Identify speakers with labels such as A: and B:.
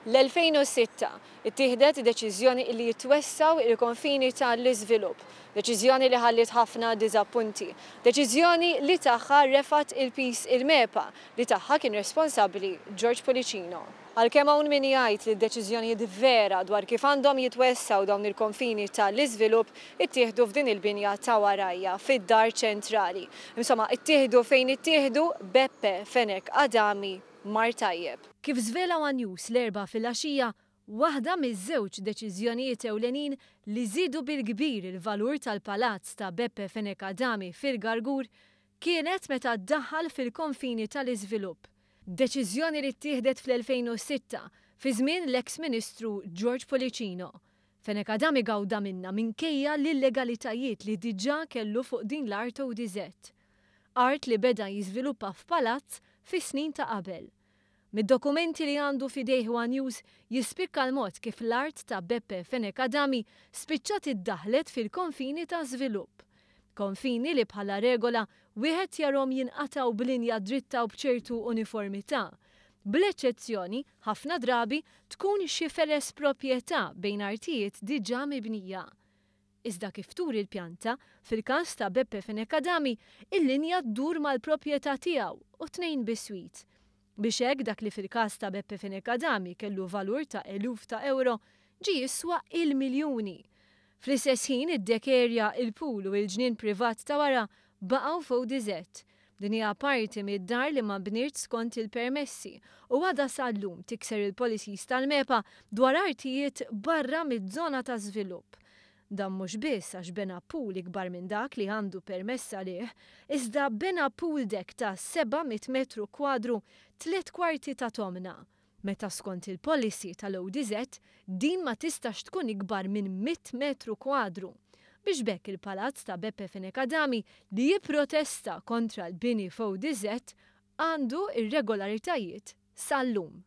A: L-2006, ittieħdet deċiżjoni li jitwessgħu il-konfini tal-iżvilupp. Deċiżjoni li ħalliet ħafna diżappunti. Deċiżjoni li tagħha refgħet il-piż il-MEPA, li tagħha kien responsabbli George Pullicino. Għalkemm hawn min jgħid li d-deċiżjonijiet vera dwar kif għandhom jitwessgħu dawn il-konfini tal-iżvilupp ittieħdu f'din il-binja ta' warajja, fid-Dar Ċentrali. Insomma, ittieħdu fejn ittieħdu, Beppe Fenech Adami mar tajjeb. Kif żvela one News l-Erbgħa filgħaxija, waħda miż-żewġ deċiżjonijiet ewlenin li żiedu bil-kbir il-valur tal-palazz ta' Beppe Fenech Adami fil-Gargur kienet meta ddaħħal fil-konfini tal-iżvilupp. Deċiżjoni li ttieħdet fl-2006 fi żmien l-eks Ministru George Pullicino. Fenech Adami gawda minnha minkejja l-illegalitajiet li diġà kellu fuq din l-art ODZ. Art li beda jiżviluppa f'palazz fis-snin ta' qabel. Mid-dokumenti li għandu f'idejh one News jispikka l-mod kif l-art ta' Beppe Fenech Adami spiċċat iddaħħlet fil-konfini ta' żvilupp. Konfini li bħala regola wieħed jarhom jinqatgħu b'linja dritta u b'ċertu uniformità. Bl-eċċezzjoni, ħafna drabi, tkun xi feles proprjetà bejn artijiet diġà mibnija. Iżda kif turi l-pjanta, fil-każ ta' Beppe Fenech Adami, il-linja ddur mal-proprjetà tiegħu u tnejn biswit. Biex hekk dak li fil-każ ta' Beppe Fenech Adami kellu valur ta' eluf ta' ewro, ġie jiswa il-miljuni. Fl-istess ħin id-deck area, il-pool u l-ġnien privat ta' wara baqgħu f'ODZ. Din hija parti mid-dar li ma nbnietx skont il-permessi u għadha sal-lum tikser il-policies tal-MEPA dwar artijiet barra miż-żona ta' żvilupp. Dan mhux biss għax bena pool ikbar minn dak li għandu permess għalih, iżda bena pool deck ta' 700 metru kwadru, 3/4 ta' tomna. Meta skont il-policy tal-ODZ, din ma tistax tkun ikbar minn 100 metru kwadru. Biex b'hekk il-palazz ta' Beppe Fenech Adami li jipprotesta kontra l-bini f'ODZ għandu irregolaritajiet sal-lum.